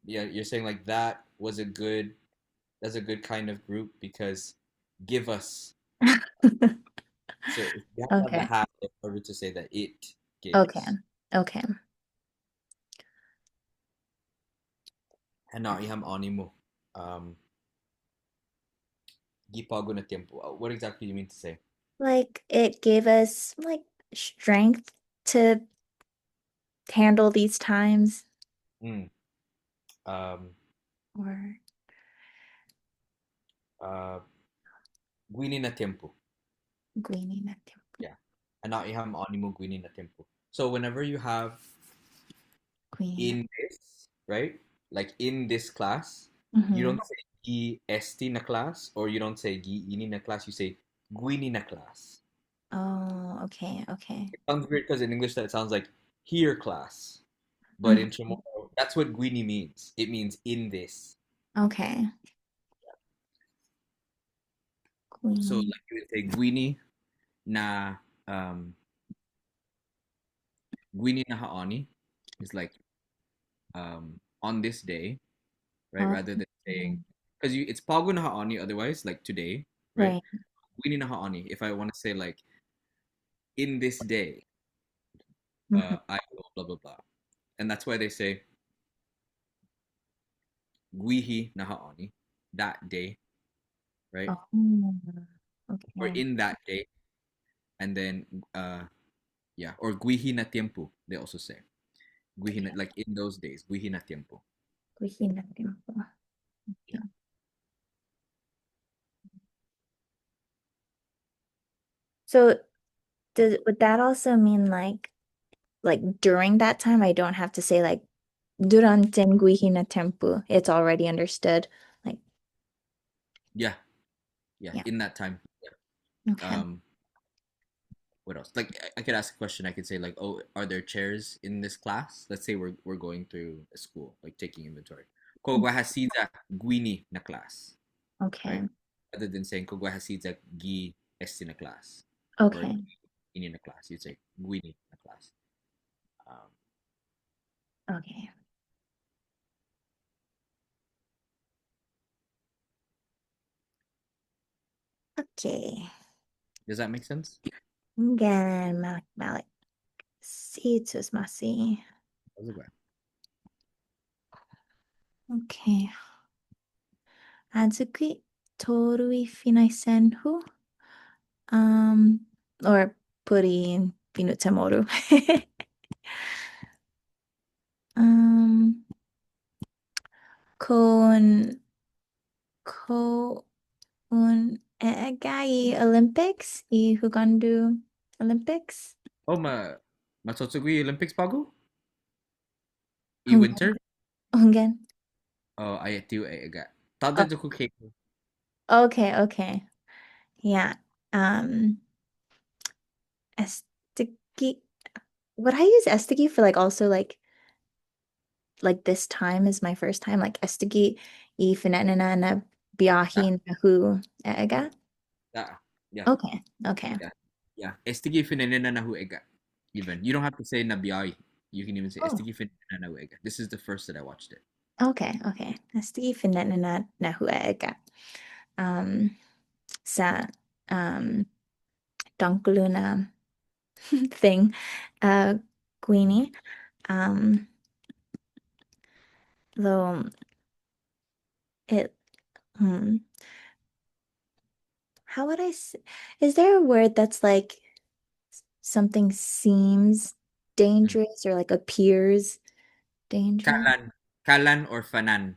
yeah, you're saying, like, that was a good, that's a good kind of group because give us. So if you have the, okay, ha, in order to say that it gives. Okay. Okay. Ha nå'i ham ånimu. Um, gi på'go na tiempo. Uh, what exactly do you mean to say? Like, it gave us, like, strength to handle these times. Mm. Um, or uh, guini na tiempo. Guini na tiempo. Yeah. Ha nå'i ham ånimu guini na tiempo. So whenever you have guini na, in this, right? Like, in this class, mm-hmm, you don't say gi este na class, or you don't say gi ini na class, you say guini na class. Oh, okay, okay. It sounds weird 'cause in English that sounds like "here class." But in, mm-hmm, Chamorro, that's what guini means. It means "in this." Okay. So, guini, like, you would say guini na, um, guini na ha'åni is like, um, on this day, right? Oh. Rather than saying, 'cause you, it's på'go na ha'åni otherwise, like today, right? Right. Guini na ha'åni, if I wanna say, like, in this day, uh, mm-hmm, I will blah, blah, blah. And that's why they say, guihi na ha'åni, that day, right? Oh, okay. Or in that day. And then, uh, yeah, or guihi na tiempo, they also say. Guihi na, yeah, like, in those days, guihi na tiempo. Guihi na tiempo. Yeah. Okay. So, does, would that also mean, like, like, during that time, I don't have to say, like, "Durånten guihi na tiempo"? It's already understood, like. Yeah. Yeah, yeah, in that time. Yeah. Okay. Um, what else? Like, I, I could ask a question. I could say, like, "Oh, are there chairs in this class?" Let's say we're, we're going through a school, like, taking inventory. Kao guaha siha guini na class. Okay. Right? Rather than saying, "Kao guaha siha gi este na class." Okay. Or ini na class. You'd say, "Guini na class." Um, okay. Okay. Does that make sense? Hunggan, maolek, maolek. Si Yu'os ma'åse'. How's it going? Okay. Ayu ki todu i finaisen-hu. Um, or put i fino' CHamoru. Um, kao un, kao un e'egga' i Olympics, i hugåndo Olympics? Oh, ma, ma cho'cho'gue i Olympics på'go? I winter? Hunggan. Oh, ai, ti hu egga'. Tåya' yo-ku cable. Okay, okay. Yeah. Um, estague'. Would I use estague' for, like, also, like, like, this time is my first time? Like, estague' i fine'nana na biahi na hu egga'? Yeah. Yeah. Okay, okay. Yeah. Yeah. Estague' i fine'nana na hu egga'. Even. You don't have to say na biahi. You can even say, Oh. Estague' i fine'nana na hu egga'. This is the first that I watched it. Okay, okay. Estague' i fine'nana na hu egga'. Um, sa', um, dångkolo na thing, uh, guini. Um, lao, it, hmm. How would I s-, is there a word that's like s-, something seems dangerous or, like, appears dangerous? Kalan. Kalan or fanan.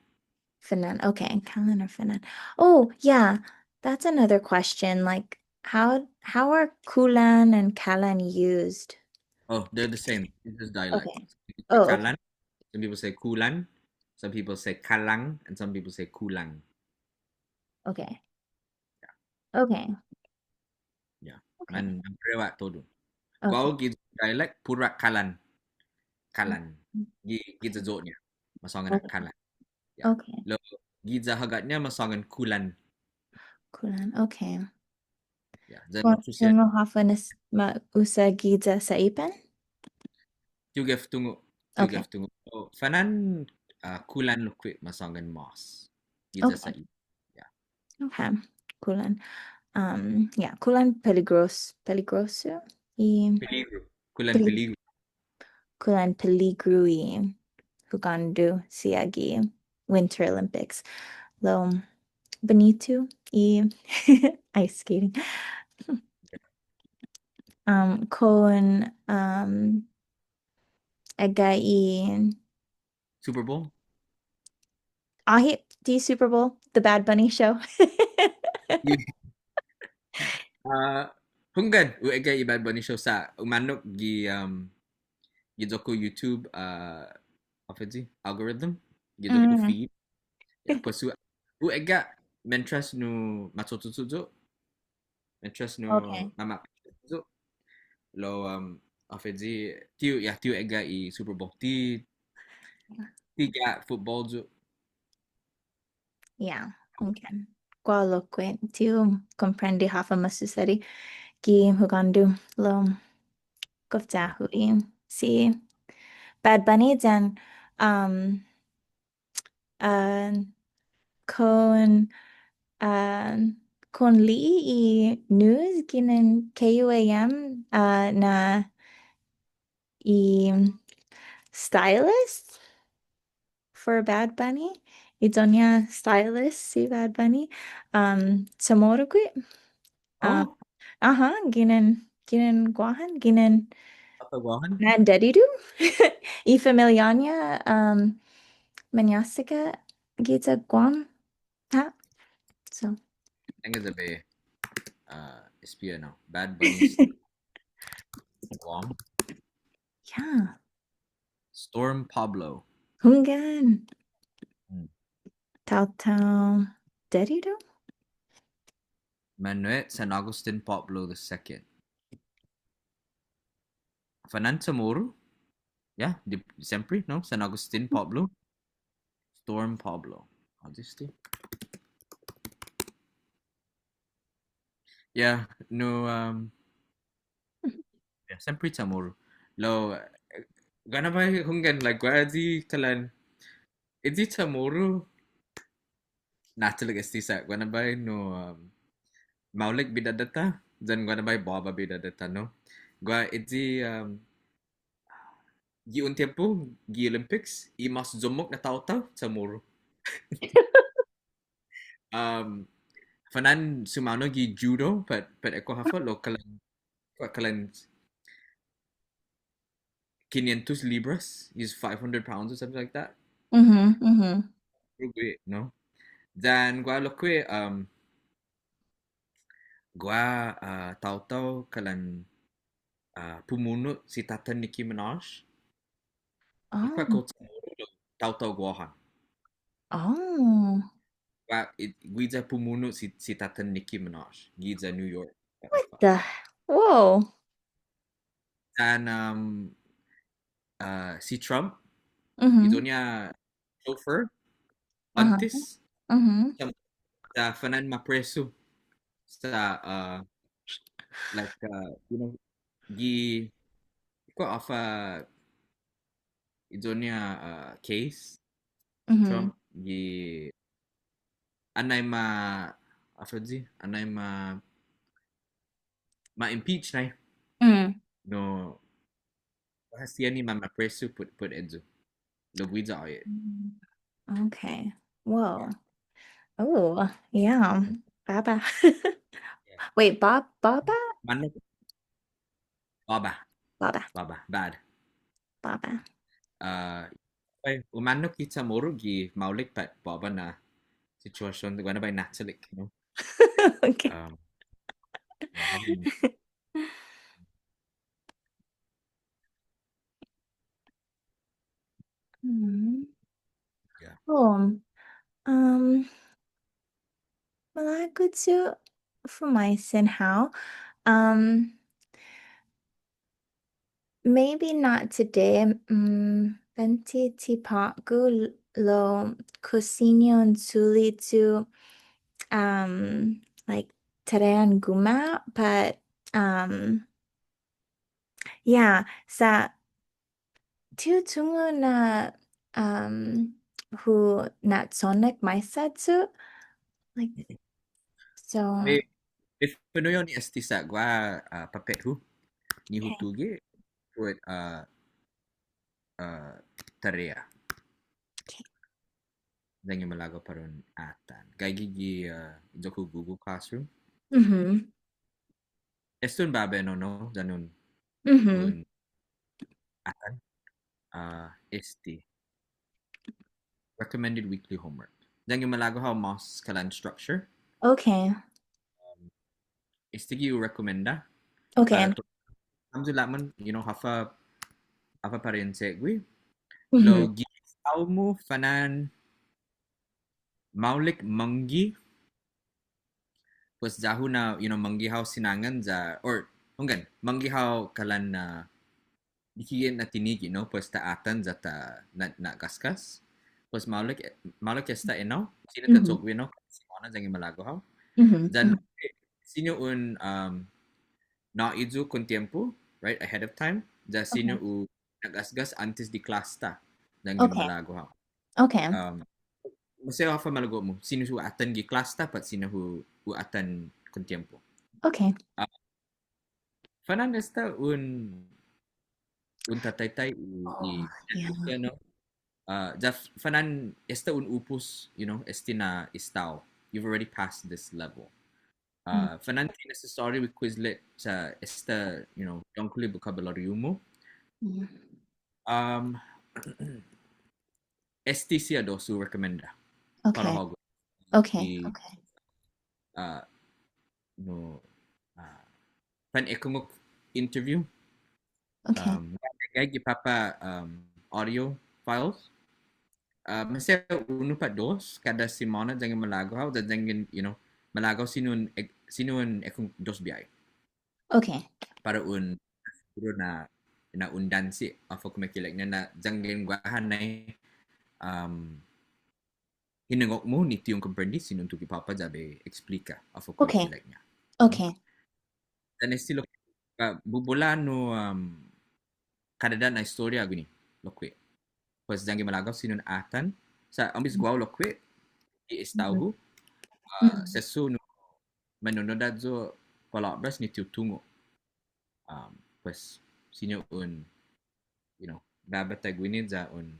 Fanan. Okay, kalan or fanan. Oh, yeah. That's another question. Like, how, how are kulan and kalan used? Oh, they're the same. It's just dialect. Okay. Some people say Oh, okay. Kalan. Some people say kulan. Some people say kulang, and some people say kulang. Okay. Okay. Yeah. Okay. Man, man parehu todu. Guåhu, Okay. gi dialect, puru kalan. Kalan. Mm. Gi, giya Yo'ña, masångan na Okay. kalan. Yeah. Okay. Lao giya Hagåtña, masångan kulan. Kulan. Okay. Yeah. Then Kao otro siha, tungo' håfa na s-, ma usa giya Saipan? Ti hu gef tungo'. Ti hu Okay. gef tungo'. Oh, fanan, ah, kulan lokkue', masångan mås. Giya Okay. Saipan. Yeah. Okay. Kulan. Um, yeah, kulan peligros-, peligroso. I Peligro. Kulan peli-, peligro. kulan peligro i hugåndo siha gi Winter Olympics. Lao bunitu i ice skating. Um, kao un, um, egga' i Super Bowl? Åhe', the Super Bowl, the Bad Bunny show. Ah, hunggan, hu egga' i Bad Bunny show sa' umannok gi, um, gi iyo-ku YouTube, ah, håfa i algorithm, gi iyo-ku feed. Yeah, pues hu, hu egga' mientras nu macho'cho'cho' yo', mientras nu mama' yo'. Lao, um, håfa i, ti hu, yeah, ti hu egga' i Super Bowl. Ti, ti ga'e football yo'. Yeah, okay. Guåhu lokkue', ti hu komprende håfa masusedi gi hugåndo, lao gof ya-hu i si Bad Bunny yan, um, uh, kao un, uh, kao un li'e' i news ginen K U A M, uh, na i stylist for Bad Bunny. I iyo-ña stylist si Bad Bunny. Um, Chamoru gui'. Uh, oh. Aha, ginen, ginen Guåhan, ginen. Guåhan? Nan Dededo. I familia-ña, um, mañåsaga giya Guam. Ha? So. Tengo de be, uh, espia, no. Bad Bunny. Guam. Yeah. Storm Pablo. Hunggan. Hmm. Taotao Dededo? Manuel San Agustin Pablo the second. Fanan Chamoru? Yeah, di, siempre, no? San Agustin Pablo. Storm Pablo. Agustin. Yeah, no, um, yeah, siempre Chamoru. Lao, eh, guaha na biahi hunggan, like, guaha i kalan, i Chamoru, na'chalek este sa', guaha na biahi no, um, maolek bidadå-ta, yan guaha na biahi båba bidadå-ta, no? Guaha i, um, gi un tiempo, gi Olympics, i mas yommok na taotao, Chamoru. Um, fanan sumaonao gi judo, pat, pat ekua' håfa, lao kalan, kalan quinientos libras, he's five hundred pounds or something like that. Mm-hmm, mm-hmm. Pretty great, no? Then, guaha lokkue', um, guaha, uh, taotao kalan, uh, pumuno' si tatan Nicki Minaj. Oh. Taotao Guåhan. Oh. Guaha, i, guiya pumuno' si, si tatan Nicki Minaj, guiya New York. What the? Whoa. And, um, uh, si Trump, mhm, i iyo-ña chauffeur, aha, åntes, mhm, sa', sa' fana'an mapresu. Sa', uh, like, uh, you know, gi, kao håfa i iyo-ña, uh, case, mhm, Trump, gi anai ma, håfa eyi, anai ma, ma impeach nai. Mm. No, guaha siha ni ma, mapresu put, put eyu. Lao guiya ha' åhe'. Mm. Okay. Whoa. Yeah. Oh, yeah. Båba. Yeah. Wait, Bob, båba? Manu-, båba. Båba. Båba. Bad. Båba. Uh, ai, umannok i Chamoru gi maolek pat båba na situation, guaha na biahi na'chalek, you know? Okay. Um, yeah, I mean, hmm. Yeah. Oh, um, malago' yu' fumaisen hao. Um, maybe not today, mm, buente ti på'go, l-, lao kao siña un chule' yu', um, like, tarean guma', but, um, yeah, sa' ti hu tungo' na, um, hu na'chonnek maisa yu'. Like, so. Bai, bai fa'nu'i hao ni este sa' guaha, uh, påpet-hu ni hu tuge' put, uh, uh, tarea. Okay. Yanggen malago' para un atan. Gaige gi, uh, iyo-ku Google Classroom. Mhm. Este un båba enao, no? Yan un, mhm, un atan. Uh, este. Recommended weekly homework. Yanggen malago' hao mås kalan structure. Okay. Um, este gi hu rekomenda. Okay. Para to-, hamyo la'mon, you know, håfa, håfa para un che'gue. Mhm. Lao gi estao-mu fana'an maolek mangge', pues ya-hu na, you know, mangge' hao sinangan ya, or, hunggan, mangge' hao kalan, uh, dikike' na tinige', no? Pues ta atan ya ta na, na'gasgas. Pues maolek, maolek esta enao, siña ta, mhm, cho'gue, no? Simåna yanggen malago' hao. Mhm. Yan, mhm, siña un, um, nå'i yu' kon tiempo, right, ahead of time. Ya siña, okay, hu na'gasgas åntes di klas-ta yanggen, okay, malago' hao. Okay. Um, maseha håfa malago'-mu, siña hu atan gi klas-ta, pat siña hu, hu atan kon tiempo. Okay. Uh, fana'an esta un, un tataitai i, i, oh, yeah, no? Uh, ya f-, fana'an esta un upos, you know, este na estao. You've already passed this level. Uh, mm, fana'an ti nesesåriu i Quizlet sa' esta, you know, dångkolo i bokabulåriu-mu. Mm. Um, este siha dos hu rekomenda. Okay. Para hågu. Okay, i, okay. Uh, no, uh, fanekungok interview. Okay. Um, gaige gi påpa', um, audio files. Uh, maseha unu pat dos, kada simåna yanggen malago' hao, ya yanggen, you know, malago' hao siña un ek-, siña un ekungok dos biåhi. Okay. Para un, siguru na, na un danche, håfa kumekeilek-ña na yanggen guaha nai, um, hiningok-mu ni ti un komprende, siña un tuge' påpa' ya bai eksplika håfa, okay, kumekeilek-ña. Okay. Yan este lokkue', uh, bubula nu, um, kadada' na estoria guini, lokkue'. Pues yanggen malago' hao siña un atan, sa' åmbres guåhu lokkue', i estao-hu, uh, sesso nu manunodda' yu' palåbras ni ti hu tungo'. Um, pues, siña un, you know, båba taiguini ya un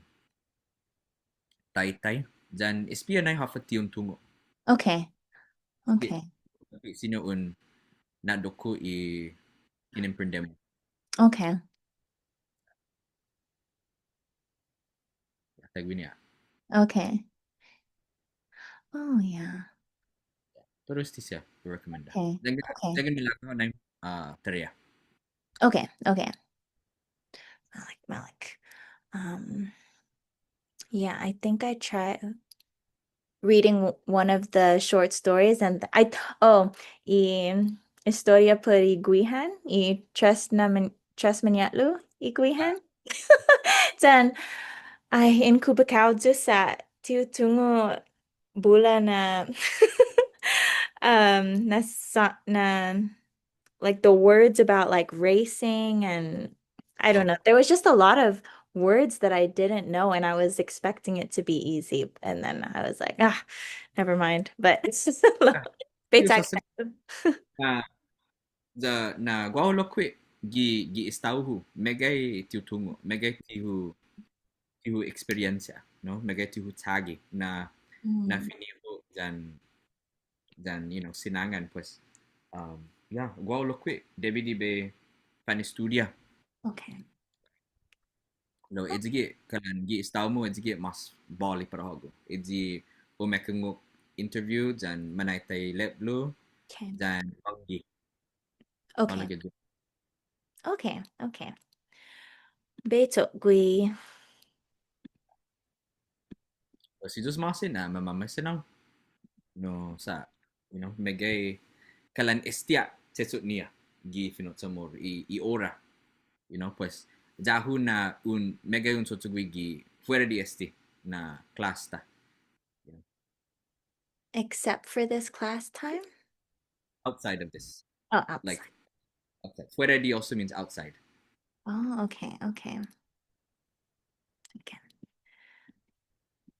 taitai. Yan espia nai håfa ti un tungo'. Okay. Okay. Siña un na'dokko' i inemprende-mu. Okay. Taiguini ha'. Okay. Oh, yeah. Todu este siha, hu rekomenda. Okay. Yanggen, okay, yanggen malago' hao nai, uh, tarea. Okay, okay. Maolek, maolek. Um, yeah, I think I tried, reading w-, one of the short stories, and I th-, oh, i estoria put i guihan, i tres na man-, tres mañe'lu i guihan. Then, ai, in Cubacao just sa' ti hu tungo' bula na, um, na sa-, na, like, the words about, like, racing and, I don't know. There was just a lot of words that I didn't know, and I was expecting it to be easy, and then I was like, "Ah, never mind." But it's a lot. Bai ta'lo. Ah, ya, na guåhu lokkue' gi, gi estao-hu, meggai ti hu tungo', meggai ti hu, ti hu eksperiensia, no? Meggai ti hu chagi na, na fino'-hu yan, yan, you know, sinangan, pues. Um, ya, guåhu lokkue', debi di bai fanestudia. Okay. No, eyi gi, kalan gi estao-mu, eyi gi mas båli para hågu. Eyi umekungok interview, yan manaitai lepblo, yan mangge'. Okay. Mangge'. Okay, okay. Bai cho'gue. Si Yu'os ma'åse' na mamamaisen hao. No, sa', you know, meggai kalan esti ha' che'cho'-ña gi fino' CHamoru i, i ora. You know, pues, ya-hu na un, meggai un cho'cho'gue gi fuera di este na klas-ta. Except for this class time? Outside of this. Oh, outside. Like, outside. Fuera di also means outside. Oh, okay, okay. Okay.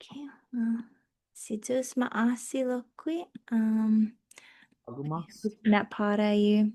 Okay, well, si Yu'os ma'åse' lokkue', um, hågu mås? Na para yu'.